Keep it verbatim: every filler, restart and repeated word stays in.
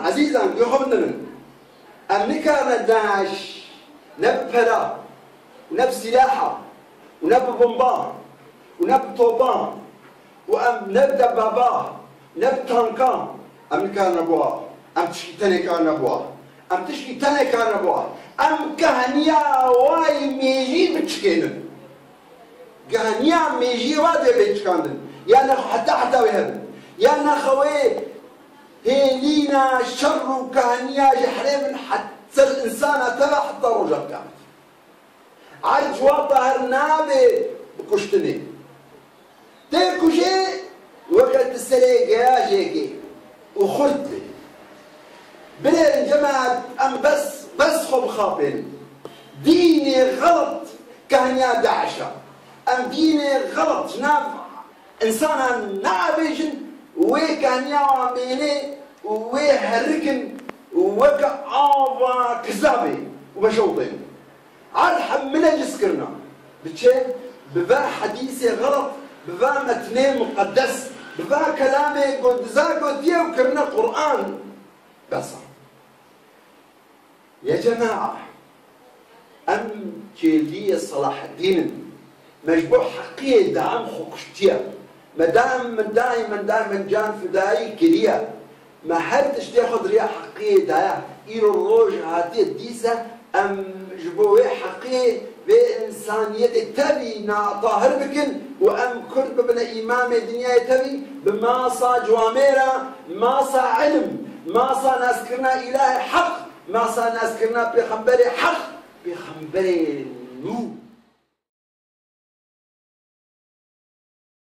Ezîzan, guh xwe bidinin. Em nikarine DAIŞ ne bi pera û ne bi sîlaha û ne bi bomba û ne bi topa û em ne bi debaba, ne bi tanka, em nikarine bi wa. Em tişkî tenê karine bi wa. Em tişkî tenê karine bi wa. Em kehniya wayî mêjî biçikênin. Kehniya mêjiyê wa dê bê çikandin. Ya ne heta heta wê hebin. Ya ne xewê hêlîna şer û kehniya ji herêmin het-, ser insana teve heta roja qiyametê. Erd ji wa tahir nabe bi kuştinê. Tê kujê weke tu serê geyajêkê û xurt bê. Binêrin cemaet, em bes, bes xwe bixapênin. Dînê xelet kehniya DAIŞ e. Em dînê xelet ji nav Însanan neavêjin, wê kaniya wan bênê û wê herikin û weke ava kizabê û meşewtên. Erd hemine ciz kirina. Bi çi? Bi ve hedîsê xelet, bi ve metnê muqeddes, bi ve kelamê ku diza gotiye û kirine Quran. Bes e. Ya cema'a, em kêliyê Selaheddîn in. Me ji bo heqiyê daim xwe kuştiye. Me daim, min daim, min daim, min can fidayî kiriye. Me her tiştê xwe di riya heqiyê daye. Îro roj hatiye dîse em ji bo wê heqiyê, vê însaniyetê tevî natahir bikin û em Kurd bibine îmamê dinyayê tevî bi masa ciwamêra, masa ilim, masa naskirina îlahê heq, masa naskirina pêxemberê heq, pêxemberê nû.